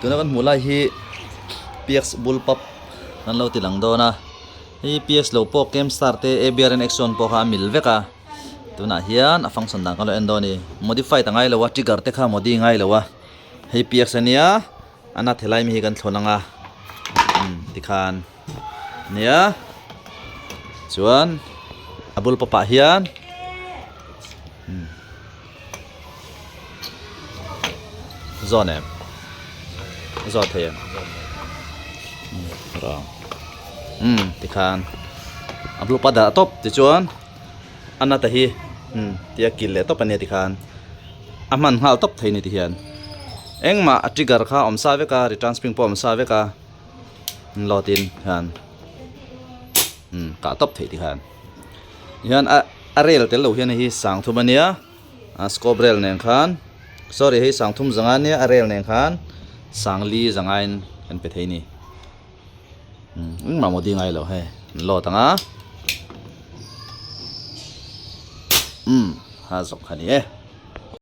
Tuna kan hmuh lai hi PX bullpup kan lo ti lang dawn a hei PX lo pawh Camstar te ABRN X one pawh kha a mil vek a tunah hian a function dan kan lo en dawn a ni modified a ngai lo a trigger te kha modi ngai lo a hei PX ania a na thelai mi hi kan thlawn ang a tikhan nia chuan a bullpup ah hian. Zawn em zawn thei em rang umm tikhan a blue pa dah tawp tichuan a nata hi umm tia kil leh tawp ania tikhan a hman nghal tawp thei a ni tihian engmah a trigger kha a awm sa vek a return spring pawh a awm sa vek a load in hian umm kah tawp theih tikhan hian a a rel tel lo hian hei hi sang thum ania a scope rel nen khan sorry hei sang thum zanga ania a rel nen khan sang li zanga in kan pe thei a ni umm engmah mawh ding ai lo hei an load ang a umm ha zawk kha a ni e.